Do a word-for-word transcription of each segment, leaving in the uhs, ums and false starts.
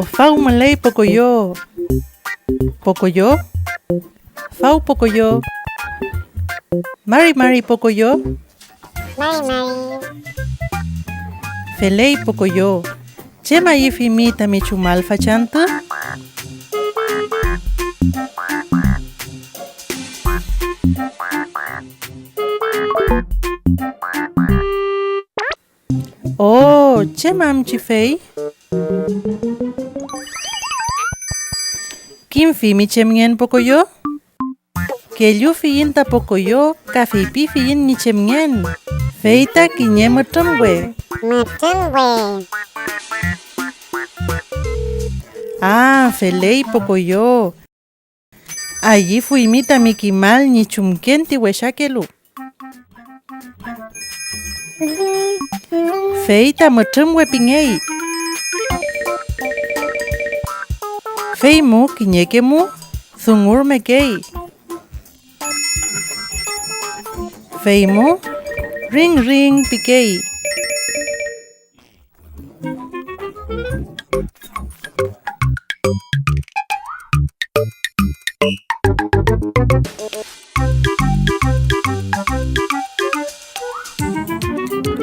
Faw müley Pokoyo. Pokoyo. Faw Pokoyo. Mari mari Pokoyo. Mari mari. Feley Pokoyo. ¿Chem ayüfimi tami chumal fachantü? Oh, ¿chem am chifey? ¿Kimfimi chemngen Pokoyo? Kellufiyiñ ta Pokoyo ka feypifiyiñ ñi chemngen. Fey ta kiñe mütrümwe. Mütrümwe. Ah, feley Pokoyo. Ayüfuymi tami kimal ñi chumken ti wesakelu. Fey ta mütrümwe pingey. Fey mu kiñeke mu dungurmekey. Fey mu ring ring pikey.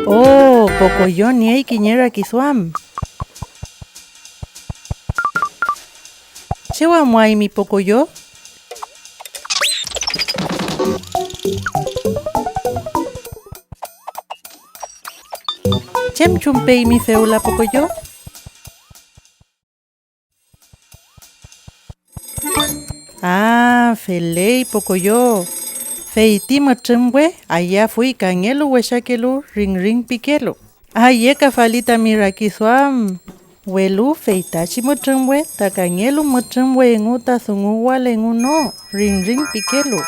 Oh, Pokoyo niey kiñe rakiduam. ¿Chew amuaymi Pokoyo? ¿Chem chumpeymi fewla Pokoyo? Ah, feley Pokoyo. Fey ti mütrümwe ayafuy kangelu wesakelu ringring pikelu. Ayekafali tami rakiduam, welu feytachi mütrümwe ta kangelu mütrümwe engu ta dunguwal engu no, ringring pikelu.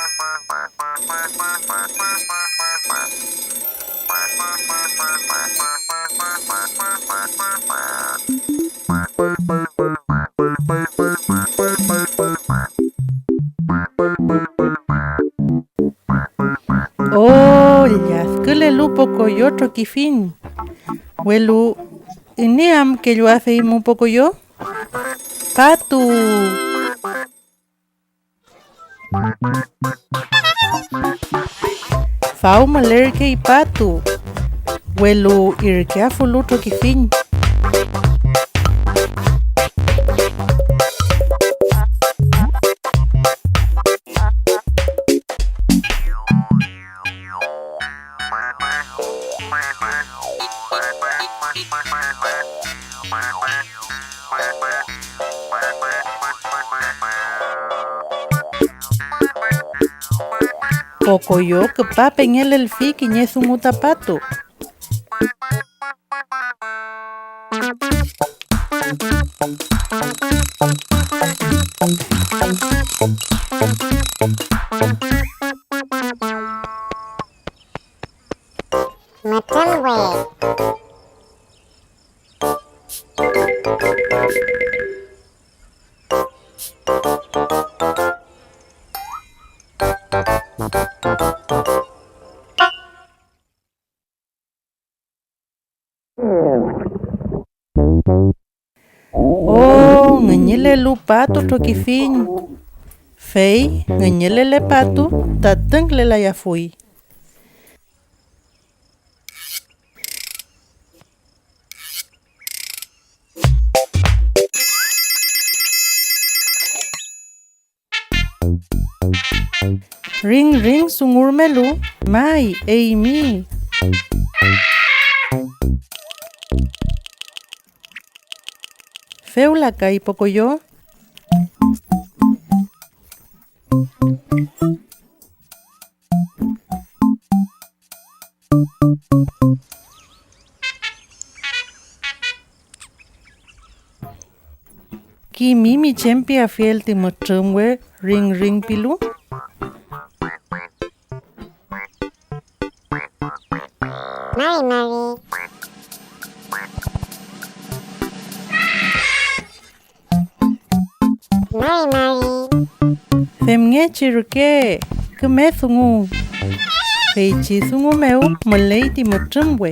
Oh, lladkülelu Pokoyo trokifiñ. Welu, ¿iney am kelluafeymu Pokoyo? Patu. Faw mülerkey Patu, welu irkeafulu trokifiñ. Pokoyo küpa pengelelfi kiñe dungu ta Patu. Mütrümwe. Oh, ngüñülelu Patu trokifiñ, fey ngüñülele Patu ta tüngkülelayafuy. Ring ring dungurmelu, may, eymi. Fewla kay Pokoyo. ¿Kimimi chem piafiel ti mütrümwe ring ring pilu? Mari mari. Mari mari. Femngechi reke, küme dungu. Feychi dungu mew müley ti mütrümwe,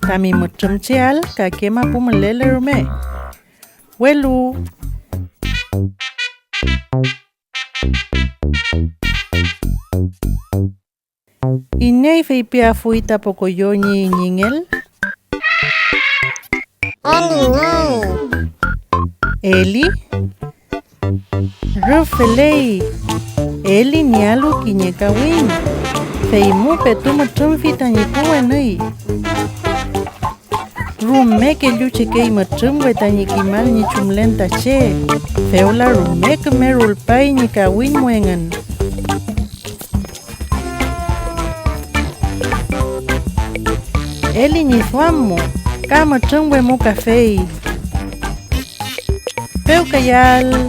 tami mütrümcheael kake mapu mülele rume. Welu, ¿iney feypiafuy ta Pokoyo ñi iñingel? Eli ñi. Eli? Rüf feley. Eli niealu kiñe kawiñ, fey mu petu mütrümfi tañi pu wenüy. Rume kelluchekey mütrümwe tañi kimal ñi chumlen ta che, fewla rume küme rulpay ñi kawiñ mu engün. Eli ñi duam mu ka mütrümwe mu kafey. Pewkayael.